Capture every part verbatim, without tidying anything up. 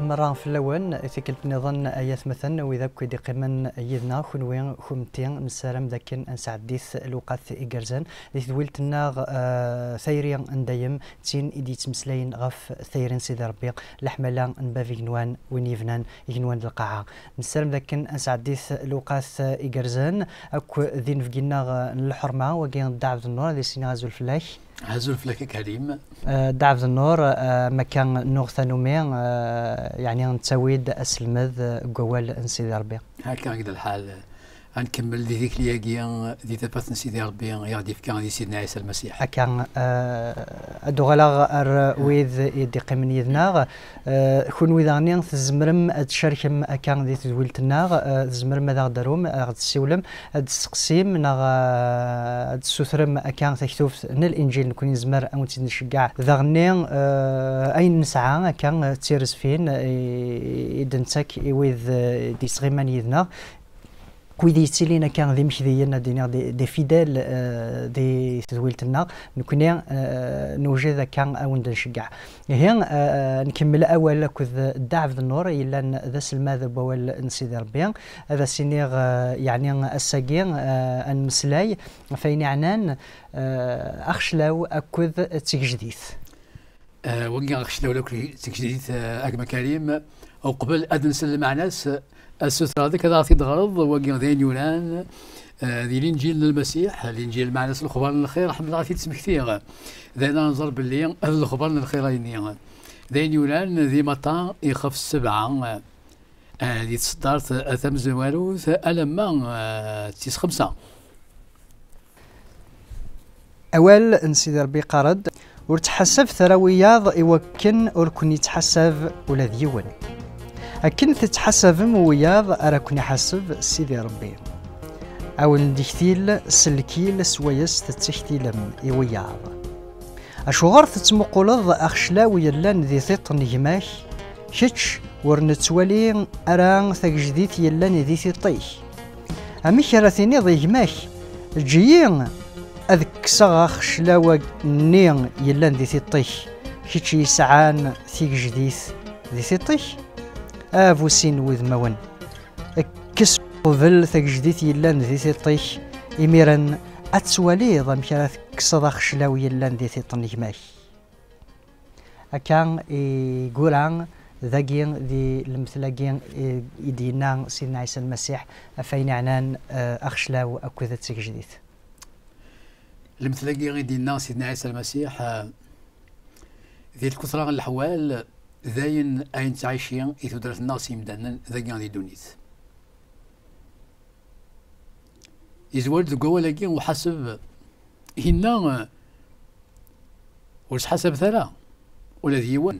Merra fell-awen, i tikkelt nniḍen ay atmaten, wid akk i d-iqqimen yid-neɣ, kunwi, kunemti, nessaram d akken ad nesɛeddi-t lewqat igerrzen. Di tedwilt-nneɣ, eh, tayri n dayem, d tin i d-yettmeslayen ɣef tayri n Sidi Ṛebbi, leḥmala n bab igenwan, win yebnan igenwan d lqaɛa. Nessaram d akken ad nesɛeddi-t lewqat igerrzen, akk d inebgi-nneɣ n lḥerma, wagi d Dda Ɛebd Nnur, ad as-iniɣ azul fell-ak. Azul fell-ak a Karim. Eh, Dda Ɛebd Nnur, eh, ma kan nuɣ tanumi, eh, yeɛni nettawi-d aselmed, eh, deg wawal n Sidi Ṛebbi. Akka i d lḥal. Ad nkemmel di tikli-agi, di tafat n Sidi Ṛebbi i aɣ-d-yefka di Sidna Ɛisa Lmasiḥ. Akka, eh, ad uɣaleɣ ar wid i d-iqqimen yid-neɣ. Eh, kunwi daɣen tzemrem ad tcerkem akka di tedwilt-nneɣ, eh, tzemrem ad aɣ-d-tarum, ad aɣ-d-tessiwlem, ad d-testeqsim neɣ, eh, ad d-tessutrem akka taktubt n Linǧil, nekkni nezmer ad wen-tt-id-nceggeɛ. Daɣenni, eh, ayen nesɛa akka d tirezfin, eh, i d-nettak i wid, eh, d-yesɣiman yid-neɣ. Wid yettilin akka d imekdiyen, ad d-iniɣ des, des fidèles, eh, di tedwilt-nneɣ, nekkni, eh, newjed akka ad wen-d-nceggeɛ. Ihi, eh, nkemmel awal akked Dda Ɛebd Nnur, yellan d aselmad n wawal n Sidi Ṛebbi. Ad as-iniɣ, eh, yeɛni ass-agi, eh, ad nemmeslay ɣef wayen yeɛnan, eh, axeclaw akked tgejdit. Eh, wagi axeclaw akked tgejdit, eh, a gma Karim, uqbel ad nsel lmeɛna-s, eh, ad sutreɣ deg ad aɣ-t-id-ɣreḍ, wagi d ayen yuran, eh, di Linǧil n Lmasiḥ, Linǧil meɛna-s lexbar n lxir, ḥemmleɣ ad t-id-smektiɣ. D ayen ara nẓer belli d lexbar n lxir ayenni. D ayen yuran di Matta ixef sebɛa, eh, di tseddart, eh, tamezwarut, alamma, eh, d tis xemsa. Awal n Sidi Ṛebbi iqqar-d: "Ur ttḥasabet ara wiyaḍ, i wakken ur ken-ittḥasab ula d yiwen. Akken tettḥasabem wiyaḍ, ara ken-iḥaseb Sidi Ṛebbi. A wen-d-iktil s lkil swayes tettektilem i wiyaḍ. Acuɣer tettmuquleḍ axeclaw yellan di tiṭ n gma-k, kečč ur nettwali ara tagejdit yellan di tiṭ-ik? Amek ara tiniḍ i gma-k: Eǧǧ-iyi ad kkseɣ axeclaw-nni yellan di tiṭ-ik, kečč yesɛan tigejdit di tiṭ-ik?" A bu sin wudmawen, kkes qbel tagejdit yellan di tiṭ-ik, imiren ad twaliḍ amek ara tekkseḍ axeclaw yellan di tiṭ n gma-k. Akka i yura dagi di lemtel-agi i, i d-yenna Sidna Ɛisa Lmasiḥ ɣef wayen yeɛnan, eh, axeclaw akked d tigejdit. Lemtel-agi i d-yenna Sidna Ɛisa Lmasiḥ, eh, di lkutra n leḥwal, d ayen ay nettɛici i tudert-nneɣ s yimdanen dagi di ddunit. Yezwar-d deg wawal-agi uḥaseb, yenna, "Ur ttḥasabet ara ula d yiwen,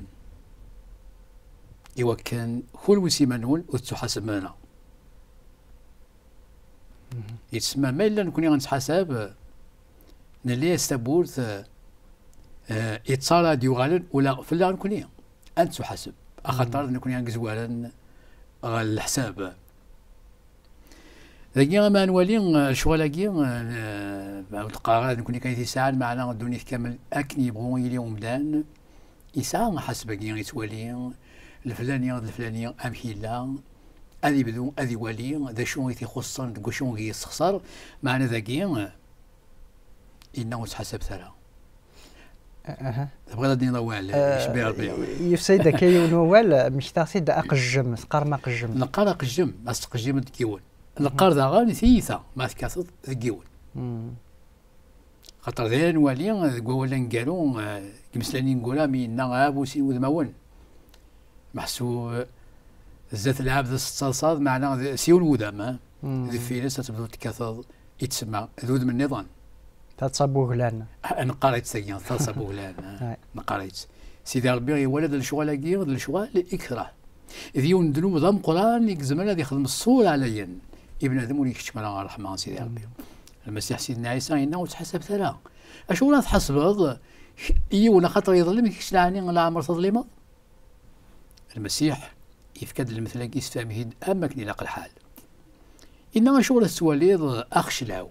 iwakken kunwi s iman-nwen ur tettuḥasabem ara." Mhm. Yettsemma ma yella nekni ad nettḥasab, nelli-as tawwurt, eh, yettara ad yuɣalen ula fell-aɣ nekni ad nettuḥaseb, axaṭer, mhm, nekni ad gezwaren ɣer leḥsab. Dagi, ama nwali, eh, lecɣal-agi, eh, ur d-qqareɣ ara d nekni kan i t-yesɛan, meɛna ddunit kamel, akken yebɣu yili umdan, yesɛa aḥaseb-agi, yettwali leflani d leflani amek yella, ad ibdu ad iwali d acu i t-ixuṣṣen, deg wacu i yessexṣer, meɛna dagi, eh, yenna ur ttḥasabet ara. Aha. Tebɣiḍ ad d-tiniḍ awal, eh, yecbi Rebbi. Yefsa-d akka yiwen wawal, mmektaɣ-t-id aqejjem, teqqarem aqejjem. Neqqar aqejjem, ma tettqejjimeḍ deg yiwen. Neqqar daɣen tiyita, ma tekkateḍ deg yiwen. Mm. Xaṭer d ayen nwali deg wawal aneggaru, eh, deg imeslayen ineggura, mi yenna a bu sin wudmawen. Meḥsub, eh, zdat lɛebd ad tettaḍsaḍ, meɛna d, s yiwen wudam, eh? Mm. Deffir-s ad tebduḍ tekkateḍ, yettsemma d udem nniḍen. Taḍsa n wuglan. Ah, neqqar-itt tagi, taḍsa n wuglan, eh? Ay. Neqqar-itt. Sidi Ṛebbi iwala d lecɣal-agi, d lecɣal i yekreh. D yiwen n ddnub d ameqqran i izemren ad ixdem ṣṣur ɛlayen. Ibnadem ur ikeččem ara ɣer ṛṛeḥma n Sidi Ṛebbi. Mm. Lmasiḥ Sidna Ɛisa yenna ur ttḥasabet ara. Acuɣer ad tḥasbeḍ yiwen axaṭer yeḍlem, kečč leɛni leɛmer teḍlimeḍ? Lmasiḥ yefka-d lemtel-agi, yessefhem-it-id am wakken ilaq lḥal. Yenna acuɣer i tettwaliḍ axeclaw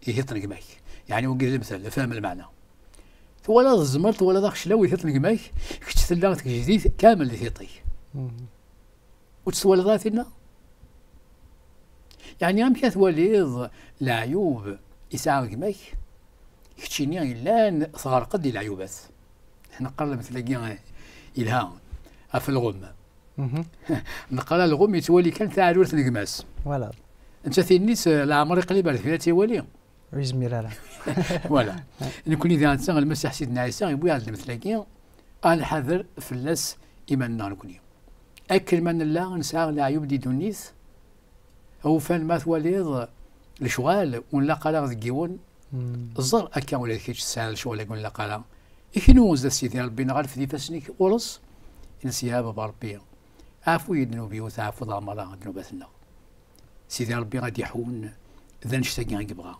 i tiṭ n gma-k? Yeɛni wagi d lemtel, fhem lmeɛna. Twalaḍ zzmer, twalaḍ axeclaw i tiṭ n gma-k, kečč tella tgejdit kamel di tiṭ-ik. Ur tt-twalaḍ ara tinna? Yeɛni amek ad twaliḍ leɛyub yesɛa gma-k, keččini yellan tɣerqeḍ di leɛyubat? Neqqar lemtel-agi yelha ɣef lɣum. Neqqar alɣum yettwali kan taɛrurt n gma-s. Voilà. Netta tinnis leɛmer iqlib ar deffir ad tt-iwali. Ur yezmir ara. Voilà. Nekkni diɣ netta Lmasiḥ Sidna Ɛisa yewwi-aɣ-d lemtel-agi, ad nḥader fell-as iman-nneɣ nekkni. Akken ma nella nesɛa leɛyub di ddunit, awufan ma twaliḍ lecɣal ur nlaq ara deg yiwen, ẓer akka ula d kečč tesɛiḍ lecɣal-agi ur nlaq ara. Iknu zdat Sidi Ṛebbi neɣ rfed ifassen-ik ɣur-s, ines ya Baba Ṛebbi, ɛfu-yi ddnub-iw, teɛfuḍ-aɣ merra ddnubat-nneɣ. Sidi Ṛebbi ad d-iḥun d annect-agi i yebɣa.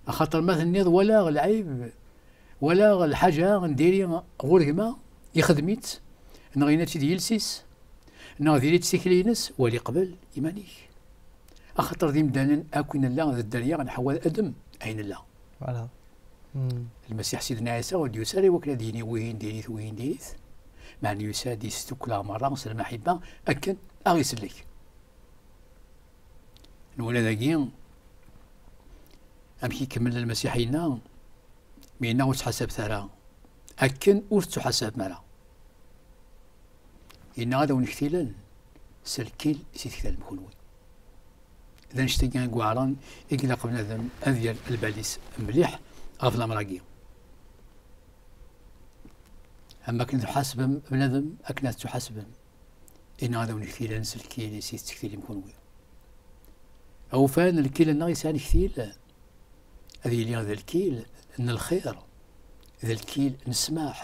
Axaṭer ma tenniḍ walaɣ lɛib, walaɣ lḥaǧa n diri ɣur gma, ixdem-itt, neɣ yenna-tt-id yiles-is, neɣ diri-tt tikli-ines, wali qbel iman-ik. Axaṭer d imdanen akk i nella d dderya nḥawal adem ay nella. Voilà. Lmasiḥ Sidna Ɛisa ur d-yusi ara i wakken ad d-yini wihin diri-t, wihin diri-t. Meɛna yusa-d yesdukel-aɣ merra s lmaḥibba akken a ɣ-isellek. Nwala dagi amek ikemmel Lmasiḥ yenna, mi yenna ur ttḥasabet ara akken ur tettuḥasabem ara. Yenna ad awen-ktilen s lkil i s-itktalem kunwi. D annect-agi i iweɛren i ilaq bnadem ad yerr lbal-is mliḥ ɣef lamer-agi. Am akken tḥasbem bnadem akken ad tettuḥasbem. Yenna ad awen-ktilen s lkil i s-ittektilim kunwi. Awufan lkil-nneɣ yesɛan ktil, ad yili d lkil n lxir, d lkil n ssmaḥ.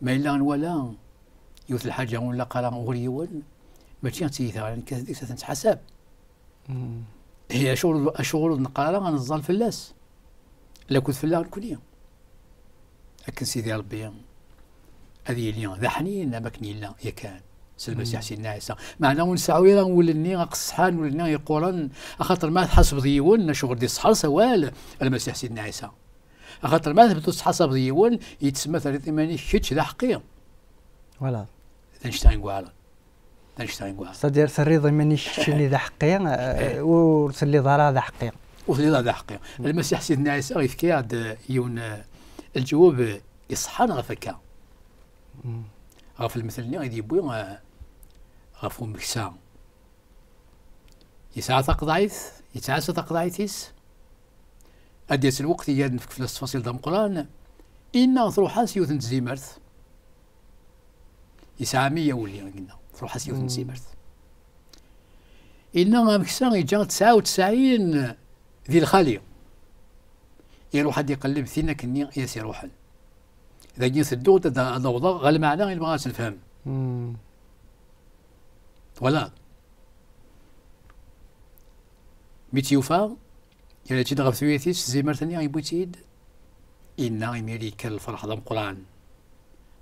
Ma yella nwala yiwet lḥaǧa ur nlaq ara ɣur yiwen, mačči ad tiyita ara nekkat deg-s ad ten-ttḥasab. Ihi acuɣer, acuɣer ur neqqar ara ad neẓẓal fell-as? Lakud fell-aɣ nekni. Akken Sidi Ṛebbi ad yili d aḥnin am akken yella yakan s Lmasiḥ Sidna Ɛisa. Meɛna ur nseɛɛu ara ul-nni aqesḥan, ul-nni yeqquren, axaṭer ma tḥasbeḍ yiwen, acuɣer d-iṣḥer s awal Lmasiḥ Sidna Ɛisa? Axaṭer ma tebduḍ tettḥasabeḍ yiwen, yettsemma terriḍ iman-ik kečč d aḥeqqi. Voilà. D annect-a i iweɛren. D annect-a i iweɛren. C'est-à-dire, terriḍ iman-ik keččini d aḥeqqi, eh, ur telliḍ ara d aḥeqqi. Ur telliḍ ara d aḥeqqi. Lmasiḥ Sidna Ɛisa yefka-aɣ-d yiwen, eh, lǧewwab iṣeḥḥan ɣef akka. Ɣef lemtel-nni i d-yewwi, eh, ɣef umeksa. Yesɛa taqeḍɛit, yettɛassa taqeḍɛit-is. Ad d-yas lweqt i ad nefk fell-as ttfaṣil d ameqqran. Inna truḥ-as yiwet n tzimert. Yesɛa meyya wulli, inna. Truḥ-as yiwet n tzimert. Inna ameksa yeǧǧa tesɛa u tesɛin di lxali. Iruḥ ad iqelleb tin akkenni i as-iruḥen. Dagi tedduɣ-d ad, ad awḍeɣ ɣer lmeɛna i nebɣa ad tt-nefhem. Twalaḍ? Mi tt-yufa, yerra-tt-id ɣef tuyat-is, tizimert-nni yewwi-tt-id. Inna imir yekker lferḥ d ameqqran,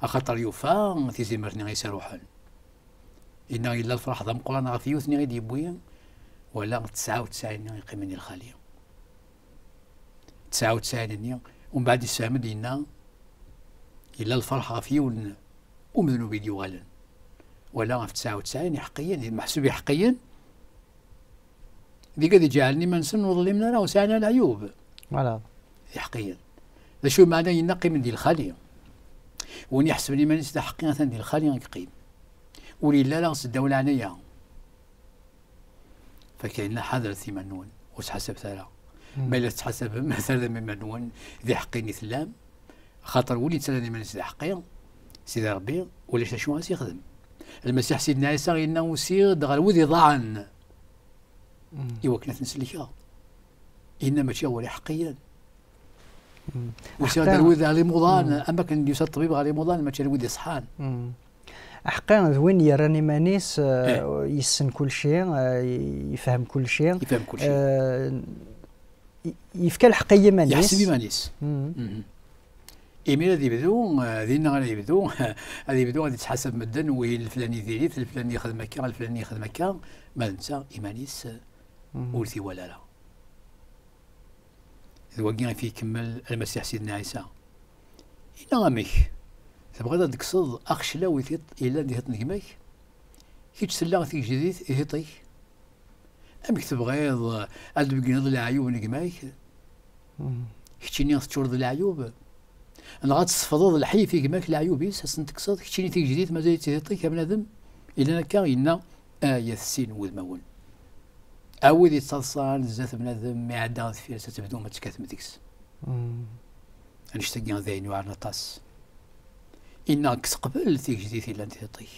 axaṭer yufa tizimert-nni i s-iruḥen. Inna yella lferḥ d ameqqran ɣef yiwet-nni i d-yewwi, wala tesɛa u tesɛin-nni yeqqimen di lxali. Tesɛa u tesɛin-nni, umbeɛd yessefhem-d, yenna yella lferḥ ɣef yiwen umednub i d-yuɣalen, wala ɣef tesɛa u tesɛin iḥeqqiyen, meḥsub iḥeqqiyen, deg ad iǧeɛlen iman-nsen ur ḍlimen ara, ur sɛin ara leɛyub. Voilà. Iḥeqqiyen. D acu meɛna yenna qqimen di lxali? Win iḥesben iman-is d aḥeqqi atan di lxali i yeqqim. Ur yelli ara s ddaw leɛnaya. Fakka yenna ḥadret iman-nwen, ur ttḥasabet ara. Ma yella tettḥasabem, tardem iman-nwen d iḥeqqiyen i tellam, axaṭer win yettarran iman-is d aḥeqqi, Sidi Ṛebbi, ulac d acu ara s-yexdem. Lmasiḥ Sidna Ɛisa yenna usiɣ-d ɣer wid iḍaɛen, i wakken ad ten-sellkeɣ. Yenna mačči ɣer iḥeqqiyen. Usiɣ-d ɣer wid ɣer imuḍan, am akken d-yusa ṭṭbib ɣer imuḍan, mačči ɣer wid iṣeḥḥan. Aḥeqqi d win yerran iman-is, eh, yessen kulci, eh, yefhem kulci. Yefhem kulci. Eh, y-, yefka lḥeqq i yiman-is. Yeḥseb iman-is. Imir ad yebdu, eh, dinna ara yebdu, ad yebdu ad yettḥasab medden, wihin leflani diri-t, leflani yexdem akka, leflani yexdem akka, ma d netta iman-is, eh, ur t-iwala ara. D wagi i t-ikemmel Lmasiḥ Sidna Ɛisa. Yenna amek? Tebɣiḍ ad d-tekkseḍ axeclaw i tiṭ yellan di tiṭ n gma-k? Kečč tella tigejdit i tiṭ-ik. Amek tebɣiḍ ad d-tbeggneḍ leɛyub n gma-k? Keččini teččureḍ d leɛyub? Neɣ ad tesfeḍeḍ lḥif i gma-k, leɛyub-is, ad sen-tekkseḍ? Keččini tigejdit mazal-itt di tiṭ-ik a bnadem? Ilan akka yenna: Ay at sin wudmawen, a wid yettaḍsan zdat bnadem mi iɛedda deffir-s, ad tebdum ad tekkatem deg-s. Annect-agi d ayen yuɛren aṭas. Inna: kkes qbel tigejdit yellan di tiṭ-ik.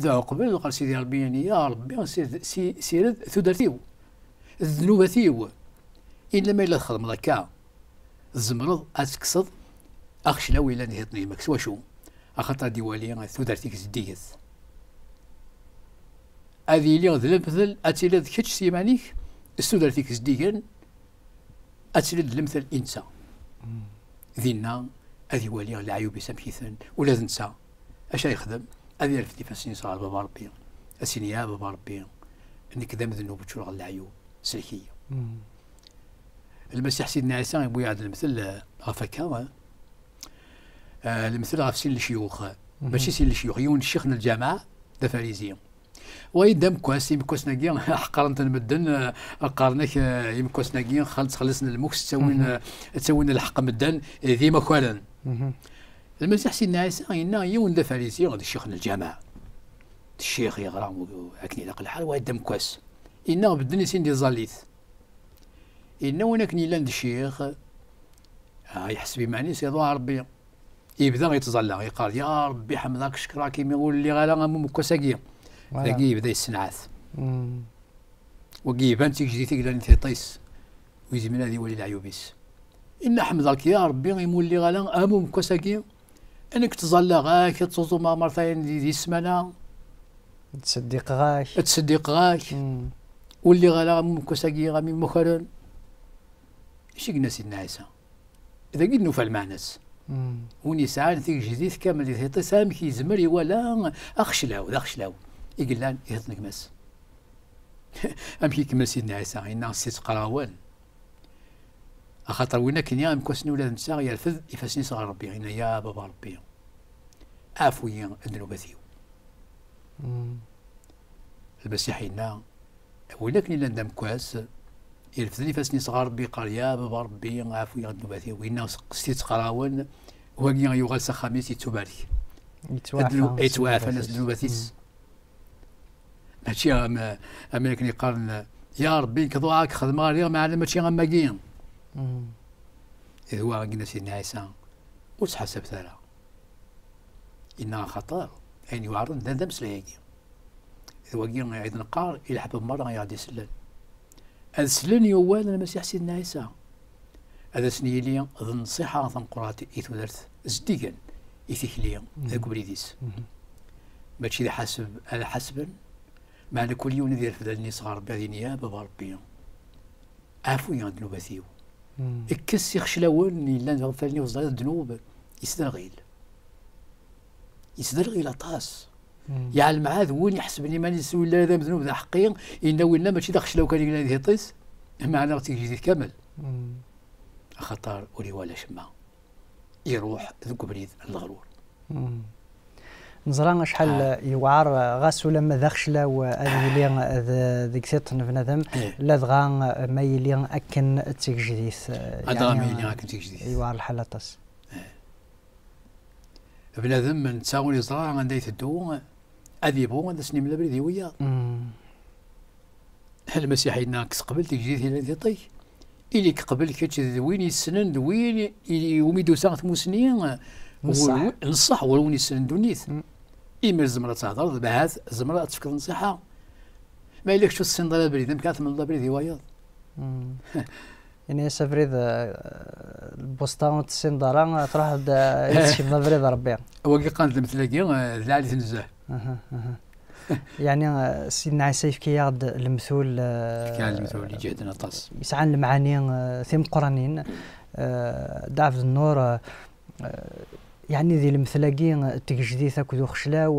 Dɛu qbel ɣer Sidi Ṛebbi, ini: Ya Ṛebbi, sired, si-, sired tudert-iw d ddnubat-iw. Illa ma yella txedmeḍ akka, tzemreḍ ad tekkseḍ axeclaw yellan di tiṭ n gma-k. S wacu? Axaṭer ad iwali tudert-ik zeddiget. Ad yili d lemtel, ad tiliḍ kečč s yiman-ik s tudert-ik zeddigen, ad tiliḍ d lemtel i netta. Dinna ad iwali leɛyub-is amek iten, ula d netta acu ara yexdem? Ad irfed ifassen-is ɣer Baba Ṛebbi, ad s-yini: Ya Baba Ṛebbi, nekk d amednub, ččureɣ d leɛyub, sellek-iyi. Lmasiḥ Sidna Ɛisa yewwi-aɣ-d lemtel, eh, ɣef akka, eh, eh, lemtel ɣef sin lecyux, mačči sin lecyux, yiwen ccix n lǧameɛ d afarizi, wayeḍ d amekkas. Imekkasen-agi ḥeqren-ten medden, eh, qqaren-ak, eh, imekkasen-agi xal-, ttxelliṣen lmux, ttawin, eh, ttawin lḥeqq medden, eh, d imakaren. Lmasiḥ Sidna Ɛisa yenna yiwen d afarizi d ccix n lǧameɛ, d ccix yeɣra akken ilaq lḥal, wayeḍ d amekkas. Yenna bedden i sin di tẓallit. Yenna win akken yellan d ccix, ah, yeḥseb iman-is iḍuɛ Ṛebbi. Yebda yettẓalla, yeqqar: Ya Ṛebbi, ḥemdeɣ-k, cekkreɣ-k imi ur lliɣ ara am umekkas-agi. Dagi yebda yessenɛat. Wagi iban d tigejdit i yellan di tiṭ-is, ur yezmir ad iwali leɛyub-is. Inna: Ḥemdeɣ-k ya Ṛebbi imi ur lliɣ ara am umekkas-agi. Nekk ttẓallaɣ-ak, ad ttẓuẓumeɣ mertayen di, di ssmana. Ttseddiqeɣ-ak. Ttseddiqeɣ-ak. Ur lliɣ ara am umekkas-agi, am imakaren. Acu i yenna Sidna Ɛisa? Dagi i d-nufa lmeɛna-s. Win yesɛan tigejdit kamel di tiṭ-is, amek yezmer iwala axeclaw, d axeclaw i yellan di tiṭ n gma-s? Amek ikemmel Sidna Ɛisa? Yenna: S tittqarawen. Axaṭer win akken, amekkas-nni ula d netta yerfed ifassen-is ɣer Ṛebbi, yenna: Ya Baba Ṛebbi, ɛfu-yi ddnubat-iw. Lmasiḥ yenna: Win akken yellan d amekkas, irefden ifassen-is ɣer Ṛebbi, yeqqar: Ya Baba Ṛebbi, ɛfu-yi ddnubat-iw. Yenna: S tittqarawen, wagi yuɣal s axxam-is, yettubarek. Yettwaɛfa. Yettwaɛfan-as ddnubat-is. Mačči am, am akken yeqqaren: Ya Ṛebbi, nekk ḍuɛa k-xedmeɣ, rriɣ, meɛna mačči am wagi. D wa i yenna Sidna Ɛisa: Ur ttḥasabet ara. Inna: Axaṭer ayen yuɛren d, d ameslay-agi. D wagi i d-neqqar i leḥbab merra i aɣ-d-isellen. Ad slen i wawal n Lmasiḥ Sidna Ɛisa. Ad asen-yili d nnṣiḥa tameqqrant i tudert zeddigen, i tikli, deg ubrid-is. Mačči d ḥaseb ara ḥasben, meɛna kul yiwen ad yerfed allen-is ɣer Ṛebbi, ad yini: Ya Baba Ṛebbi, ɛfu-yi ddnubat-iw. Kkes ixeclawen yellan ɣef wallen-iw, ẓriɣ ddnub yesderɣil. Yesderɣil aṭas. Yeɛlem ɛad win iḥesben iman-is ur yelli ara d amednub d aḥeqqi, yenna winna mačči d axeclaw kan i yellan di tiṭ-is, meɛna d tigejdit kamel. Axaṭer ur iwala acemma. Iruḥ deg ubrid n leɣrur. Neẓra acḥal yewɛer, ɣas ulamma d axeclaw ad yili d, deg tiṭ n bnadem, ladɣa ma yili akken d tigejdit, ladɣa ma yili akken d tigejdit, yewɛer lḥal aṭas. Bnadem netta ur yeẓra anda iteddu, ad ibu, ad as-nimel abrid i wiyaḍ. Lmasiḥ yenna: Kkes qbel tigejdit yellan di tiṭ-ik. Ili-k qbel kečč d win yessnen, d win i, iwumi d-tusa tmusni, n ṣṣeḥ, ɣur-, n ṣṣeḥ, ɣur win yessnen ddunit. Imir tzemreḍ ad thedreḍ, ahat tzemreḍ ad tefkeḍ nnṣiḥa. Ma yella kečč ur tessineḍ ara abrid, amek ara tmenḍeḍ abrid i wayeḍ? Ini-as abrid, eh, lbusṭa ur tessineḍ ara, truḥeḍ, eh, ad teckeḍ abrid Rebbi. Wagi qqaren-t lemtel-agi, eh, d lɛali-t nezzeh. Yeɛni, eh, Sidna Ɛisa yefka-yaɣ-d lemtul, eh, yefka-yaɣ-d lemtul iǧehden aṭas, yesɛan lemɛani, eh, timeqqranin. Eh, Dda Ɛebd Nnur, eh, eh, yeɛni di lemtel-agi, eh, n tgejdit akked uxeclaw,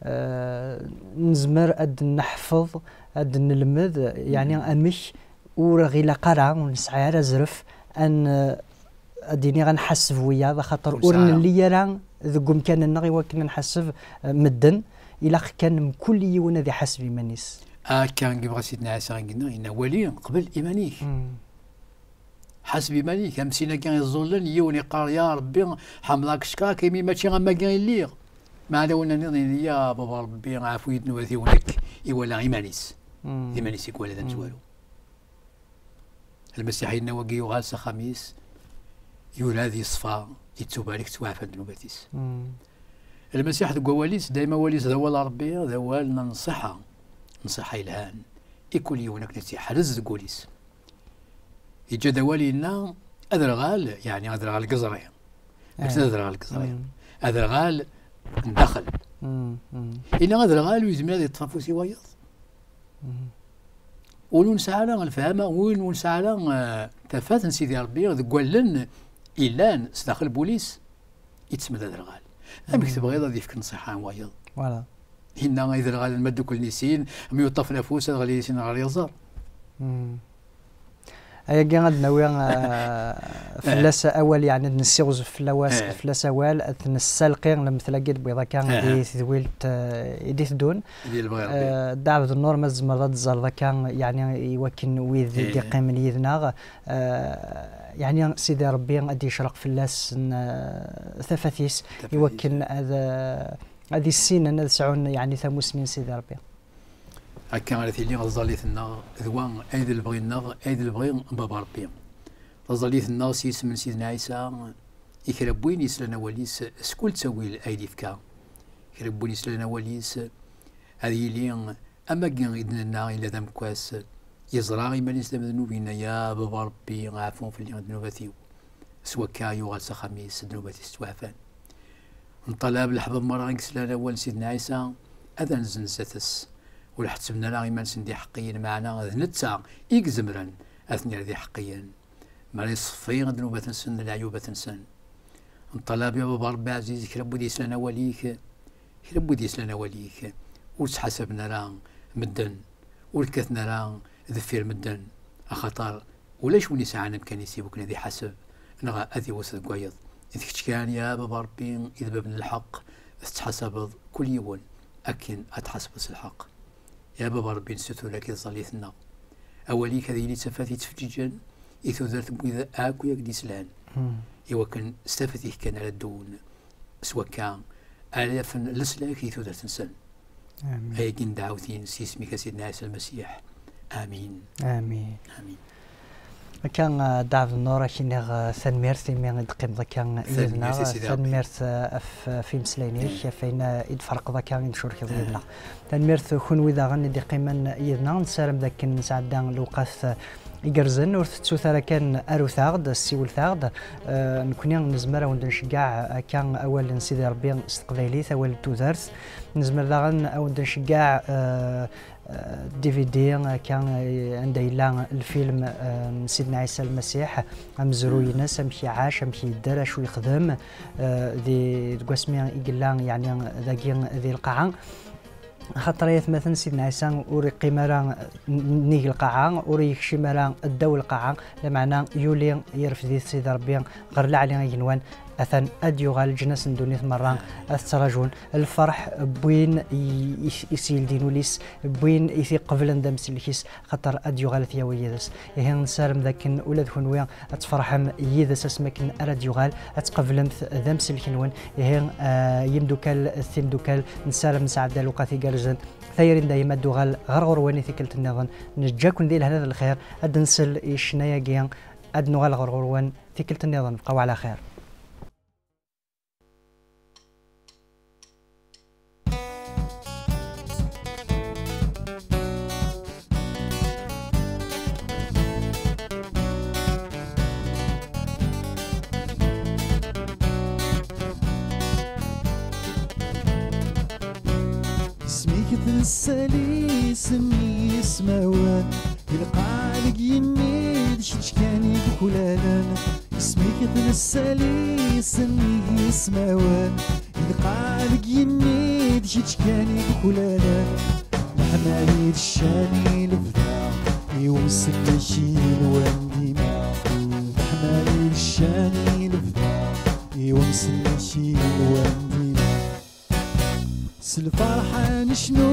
eh, nezmer ad d-neḥfeḍ, ad d-nelmed, yeɛni amek ur ɣ-ilaq ara, ur nesɛi ara azref ad n-, Ad d-iniɣ ad nḥaseb wiyaḍ, axaṭer ur nelli ara deg umkan-nneɣ i wakken ad nḥaseb, eh, medden. Ilaq kan mkul yiwen ad iḥaseb iman-is. Akka i yebɣa Sidna Ɛisa i yenna, yenna: "Wali qbel iman-ik." Ḥaseb iman-ik, am sin-agi iẓẓullen, yiwen iqqar: "Ya Ṛebbi, ḥemmleɣ-k, cekreɣ-k, imi mačči am wagi i lliɣ." Meɛna win nniḍen yenna: "Ya Baba Ṛebbi, ɛfu-yi ddnubat-iw." Nekk iwala iman-is. D iman-is i iwala d amezwaru. Lmasiḥ yenna: "Wagi yuɣal s axxam-is, yura-d yeṣfa, yettubarek, tettwaɛfa ddnubat-is." Lmasiḥ deg wawal-is, dayma awal-is d awal n Ṛebbi, d awal n nnṣiḥa, nnṣiḥa yelhan i kul yiwen akken ad tt-yeḥrez deg wul-is. Yeǧǧa-d awal, yenna: "Aderɣal, yeɛni aderɣal n yiẓri." Mačči d aderɣal n yiẓri. Aderɣal n daxel. Yenna: "Aderɣal ur yezmir ad yeṭṭef afus i wayeḍ." Win ur nesɛi ara lefhama, win ur nesɛi ara, eh, tafat n Sidi Ṛebbi deg wallen yellan sdaxel n wul-is, yettmel aderɣal. Amek tebɣiḍ ad yefk nnṣiḥa i wayeḍ? Voilà. Hinna ay derɣalen ma dduklen i sin, mi yuṭṭafen afus ad ɣlin i sin ɣer yiẓer. Ayagi ad nawi, eh, fell-as awal, yeɛni ad nessiɣzef fell-awas, fell-as awal, ad t-nessalqi, lemtel-agi d-wwiḍ akka di tedwilt, eh, i d-iteddun. Di lebɣi Ṛebbi. Eh, Dda Ɛebd Nnur, ma tzemreḍ ad d-tzaleḍ akka, yeɛni i wakken wid i d-iqqimen yid-neɣ, eh, yeɛni Sidi Ṛebbi ad d-yecreq fell-asen, eh, tafat-is, i wakken ad, eh, ad issinen ad sɛun, yeɛni tamussni n Sidi Ṛebbi. Akka ara tili tẓallit-nneɣ, d wa ay d lebɣi-nneɣ, ay d lebɣi n Baba Ṛebbi. Taẓallit-nneɣ s yisem n Sidna Ɛisa, i kra n win yeslan awal-is s kul ttawil ay d-ifka. Kra n win yeslan awal-is, ad yili am wagi i d-nenna yella d amekkas, yeẓra iman-is d amednub, yenna: "Ya Baba Ṛebbi, ɛfu fell-i ddnubat-iw." S wakka yuɣal s axxam-is, ddnubat-is ttwaɛfan. Nṭalab leḥbab merra i yeslan awal n Sidna Ɛisa, ad anzen zdat-s. Ur ḥettben ara iman-nsen d iḥeqqiyen, meɛna d netta i izemren ad ten-yerr d iḥeqqiyen. Mi ara iṣeffi ddnubat-nsen d leɛyubat-nsen. Nṭalab, ya Baba Ṛebbi ɛziz, kra n wid yeslan awal-ik, kra n wid yeslan awal-ik, ur ttḥasaben ara medden, ur kkaten ara deffir medden, axaṭer ulac win yesɛan amkan-is i wakken ad iḥaseb neɣ ad iwet deg wayeḍ. D kečč kan, ya Baba Ṛebbi, i d bab n lḥeqq, tettḥasabeḍ kul yiwen akken ad tḥasbeḍ s lḥeqq. Ya Baba Ṛebbi, nessutur-ak i tẓallit-nneɣ. Awal-ik ad yili d tafat yettfeǧǧiǧen i tudert n wid akk i ak-d-yeslan, i wakken s tafat-ik kan ara ddun, s wakka ara afen leslak i tudert-nsen. Amin. Ayagi n dɛawtin s yisem-ik a Sidna Ɛisa Lmasiḥ. Amin. Amin. Amin. Akka, eh, Dda Ɛebd Nnur, ad k-iniɣ, eh, tanemmirt imi i d-teqqimeḍ akka yid-neɣ. Tanemmirt i Sidi Ṛebbi. Tanemmirt, eh, ɣef, ɣef imeslayen-ik, ɣef ayen, eh, i d-tferqeḍ akka, i d-tcurkeḍ yid-neɣ. Tanemmirt i kunwi daɣen i d-iqqimen yid-neɣ. Nessaram d akken nesɛedda lewqat, eh, igerrzen. Ur tettut ara kan, arut-aɣ-d, ssiwlet-aɣ-d. Eh, nekkni nezmer ad wen-d-nceggeɛ akka awal n Sidi Ṛebbi s teqbaylit, awal n tudert. Nezmer daɣen ad wen-d-nceggeɛ, eh, eh, D V D, akka, eh, anda yella lfilm, eh, n Sidna Ɛisa Lmasiḥ, amezruy-ines, amek iɛac, amek yedder, acu yexdem, eh, di, deg wasmi i yella, yeɛni, dagi di lqaɛa. Axaṭer ay atmaten, Sidna Ɛisa ur iqqim ara n-, nnig lqaɛa, ur yekcim ara ddaw lqaɛa, lameɛna yuli, yerfed-it Sidi Ṛebbi ɣer leɛli igenwan, atan ad d-yuɣal, leǧnas n ddunit merra ad t-ttraǧun. Lferḥ n win i, i, i s-yeldin ul-is, n win i t-iqeblen d amsellek-is, xaṭer ad d-yuɣal ad t-yawi yid-s. Ihi nessaram d akken ula d kunwi ad tferḥem yid-s asmi akken ara d-yuɣal, ad tqeblemt d amsellek-nwen. Ihi, ah, yimdukal d timdukal, nessaram nesɛedda lewqat igerrzen. Tayri n dayem ad d-tuɣal ɣer ɣur-wen i tikkelt nniḍen. Neǧǧa-ken di lehna d lxir, ad nsel i ccna-agi, ad nuɣal ɣer ɣur-wen tikkelt nniḍen. Bqaw ɛla xir. Isem-ik d ssali-s n yismawen, di lqaɛa deg yimi d kečč kan i yuklalen. Isem-ik d ssali-s n yismawen, di lqaɛa deg yimi d kečč kan i yuklalen. Leḥmali d ccan i lebda, i umsellek i yelwan dima. Leḥmali d ccan i Sellek i lwaldin. S lferḥ ad necnu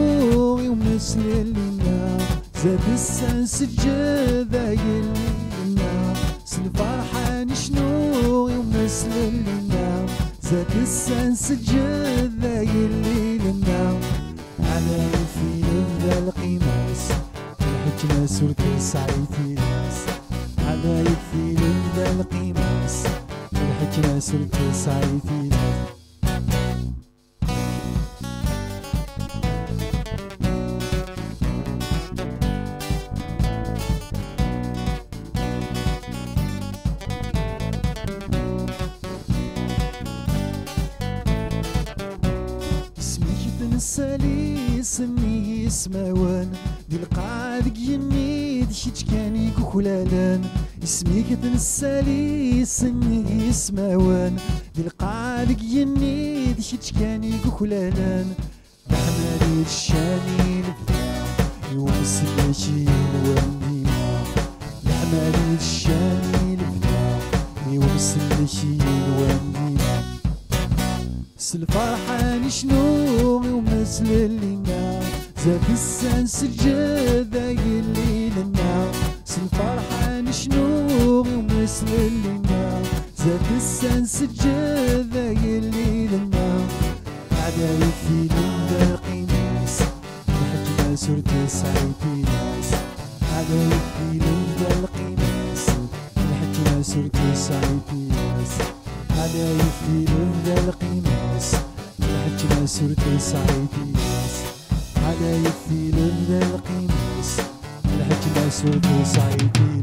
i umeslelli-nneɣ, zdat-s ad nseǧǧed agellid-nneɣ. S lferḥ ad necnu i umeslelli-nneɣ, zdat-s ad nseǧǧed agellid-nneɣ. Ɛlayet i lebda lqima-s, lḥekma-s ur tesɛi tilas. Ɛlayet i lebda lqima-s, lḥekma-s ur tesɛi tilas. Isem-ik tnessali s nnig ismawen, di lqaɛa deg yigenni d kečč kan i yuklalen. Isem-ik tnessali s nnig ismawen, di lqaɛa deg yigenni d kečč kan i yuklalen. Leḥmadi d ccan i lebda, i umsellek i yelwan dima. Leḥmadi d ccan i lebda, i umsellek i yelwan dima. S lferḥ ad necnu i umeslelli-nneɣ, zdat-s ad nseǧǧed agellid-nneɣ. S lferḥ ad necnu i umeslelli-nneɣ, zdat-s ad nseǧǧed agellid-nneɣ. Ɛlayet i lebda lqima-s, lḥekma-s ur tesɛi tilas. Ɛlayet i lebda lqima-s, lḥekma-s ur tesɛi tilas. Ɛlayet i lebda lqima-s, lḥekma-s ur tesɛi tilas. Ɛlayet i lebda lqima-s, lḥekma-s ur tesɛi tilas.